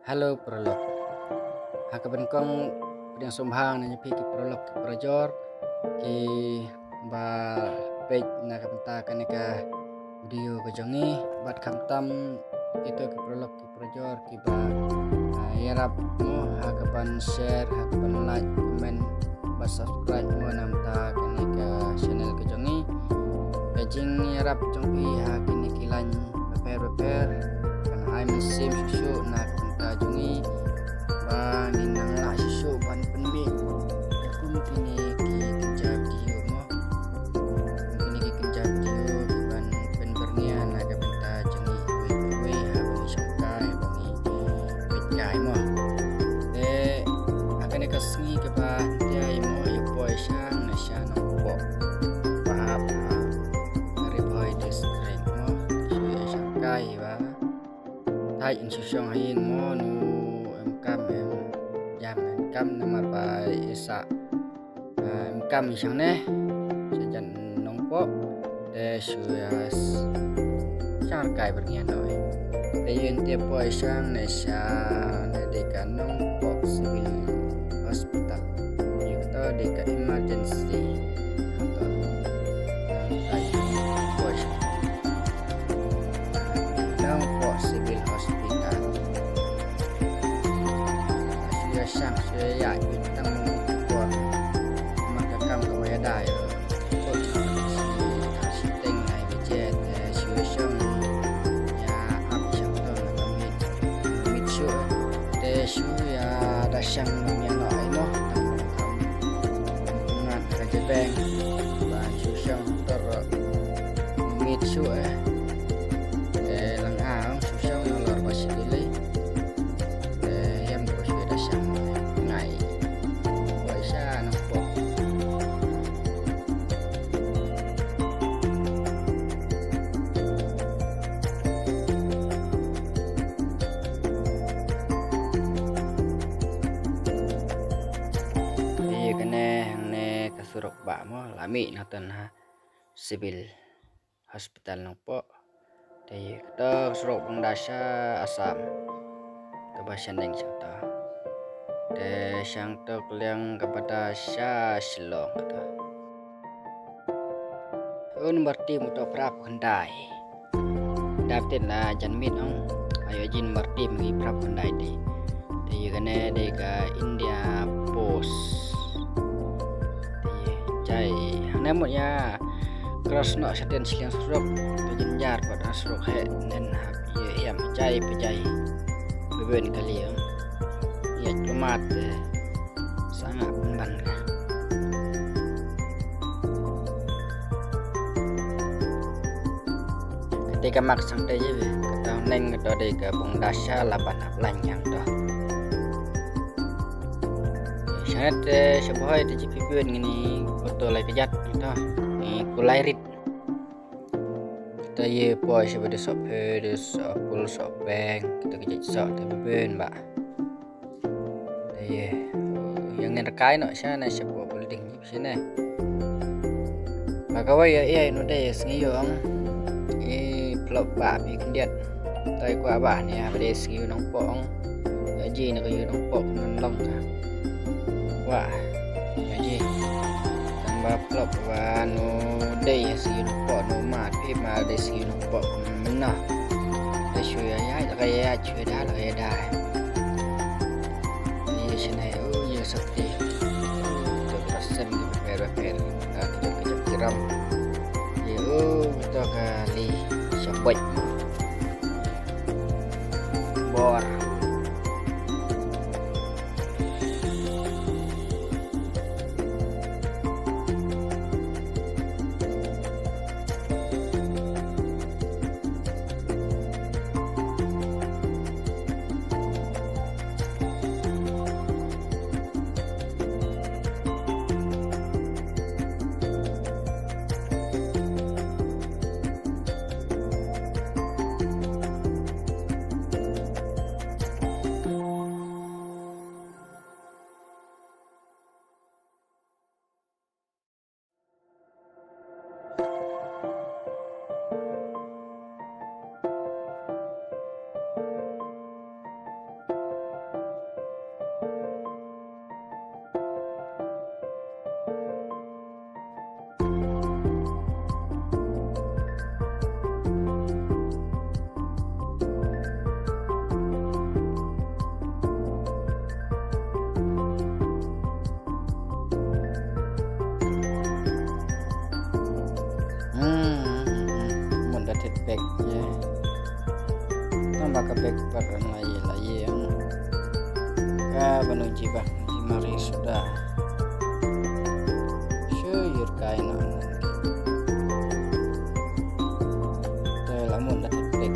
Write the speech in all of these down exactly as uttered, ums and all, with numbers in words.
Hello paralok. Ha kaba nyngkong pdiang sngewbha na phi ki paralok ki parajor kiba peit na ka bynta kane ka video ka jong ngi, bad khamtam kito ki paralok ki parajor kiba, ah, ïarap mo ha kaban share, ha kaban like, comment bad subscribe mo na ka bynta kane ka channel ka jong ngi. Ka jingïarap jong phi ha kine ki line bapher bapher kan ai mynsiem shuh shuh na ka bynta jong ngi ba ngin nang lah shuh shuh ban pynmih ïa kum kine ki kynja video mo. Kum kine ki kynja video kiban pynbyrngia na ka bynta jong ngi iwei pa iwei haba ngi shongkai, haba ngi peit kai mo. Te ha kane ka sngi kaba ïa mo ïa poi sha na sha Nongpoh. Ba hap ha Ri Bhoi District mo. Shu ïa shongkai ba thait in shu shong ha ïing mo, nu em kam em jam em kam namar ba i sah, ah, em kam i shong ne sha jan Nongpoh. Te shu ïa s-, shong kai byrngia noh. Te ïa te poi shong ne sha ne dei ka Nongpoh Civil Hospital. Ïa to dei ka emergency. To. Ai, poi shong. Nongpoh Civil Hospital. Shu ïa shang, shu ïa ïa, ïa tang por. Mar ka kam ka wei da ïa. Kot shi, shi teng ngai bijet, eh, shu ïa shang. Ïa ap shang to na ka miet. Miet shu, te shu ïa da shang ïa no ai mo. Tang kam. Ngat ka jebeng. Ba shu shang to ro. Miet shu eh. Te lang a ong shu shong na lor ba shi dili. Te hiam ko shu da shang ngai. Poi sha Nongpoh. Te kane hangne ka surok ba mo la mih na tan ha Civil Hospital Nongpoh. Te ïa kata ka surok bang da sha Assam. Kaba shaneng shata. Te shang to ka liang kaba da sha Shillong kata. Un bar tim u to prap khyndai. Dap tit na jan miet ong. Ayo jin bar tim ngi prap khyndai te. Te ïa kane dei ka India Post. Te ïa jai hangne mut ïa cross noh sha ten shiliang surok. Te jynjar pat ha surok heh nen hap ïa ïam jai pa jai. Beben kali ong. Ïa diplomat te. Sangap ban ka. Kata ka mak sang te ji be. Kata neng kata dei ka bung dasha laban hap lan yang to. Shangat te shabahai te ji pipiun ngini foto lai kejat to. Ni kulai rit. Kata ye poi shaba de sok phe de sok pul sok peng. Kata kejat sok te pipiun ba. Te ye, ïa ngin rkai noh sha na sha building ni sha ne. Ba kawei ïa ïa ino de ïa sngi ïong. I plop ba pi khyndiat. Tai kwah ba ne ba de sngi ïong pong. Ïa ji na ka ïong pong nan long ka. Wah. Ïa ji. Tang ba plop ba no de ïa sngi ïong pong no ma pi ma de sngi ïong pong. Mena. Te shu ïa ïa ka ïa shu ïa da la ka ïa da. Ye shanai u ye sakti. To ka sem ki per per. Ka ki jok ki jok ki ram. Ye u to ka li shapoit. Bor. pek pat ran la ïa la ïa. Ka ba no ji ba ji mari suda. Shu yur kai na. Te la mun da pek.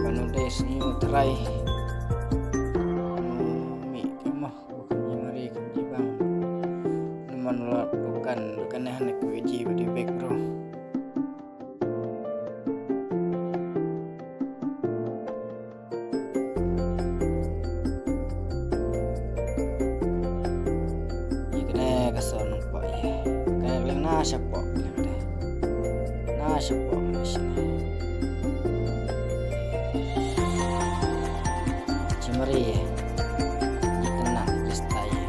Ba no des ni u trai. Mi kama. Bukan ji mari kan ji bang. Numan la bukan bukan ne hane ku ji badi bek bro. Ïa kane ka son nang pok ïa. Kane ka leng na sha pok leng de. Na sha pok na sha ne. Jimari ïa. Ïa kane na ïa stai ïa.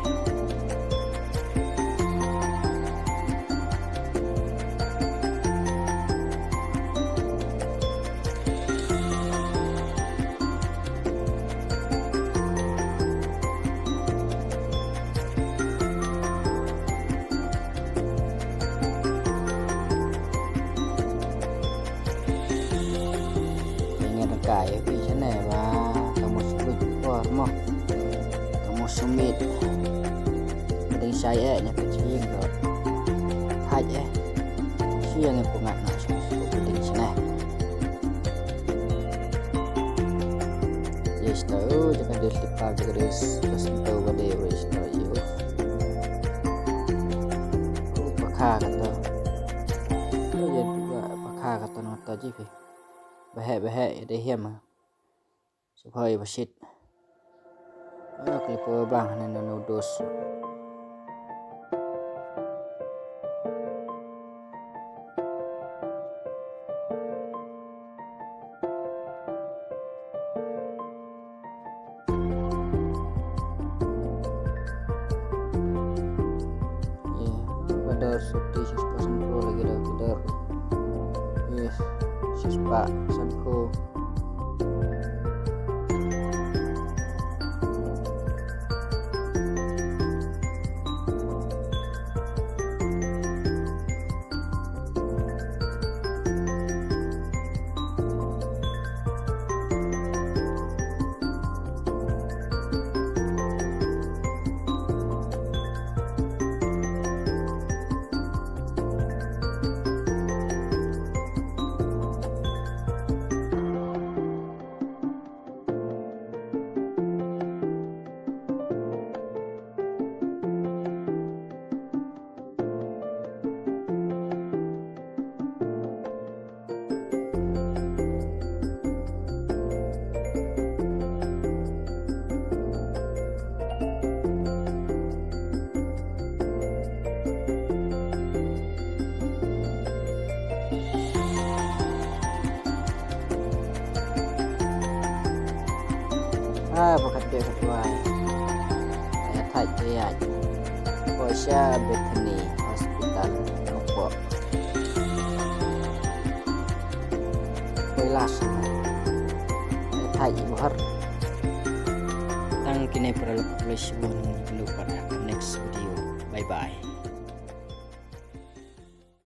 Ngi rkai ïa phi shane ba ka mut shu por mo. Ka mut shu miet. Ka ding shai eh nya ka jing ko. Hai eh. Shi ïa ngi pungat na shu shu ka ding shane. Yes to, jaka dil tipa gris, terus to wade wis to yu. Pakha kato. Yen pakha kato nota ji phi. Bahek bahek ïa dei hiam. Suphai bashit. Ah, klipo bang ne no dos. Ïa, ka dor sopti shispah san ko lagi dah ka dor. Ïa, shispah san ko. Ah, ba ka dei ka duwai. Ïa thait ka ïaid. Poi sha Bethany Hospital, Nongpoh. Poi last. Ïa thait i buhar. Tang kine para lok khublei shibun, ngin ïa kynduh pat ha ka next video. Bye bye.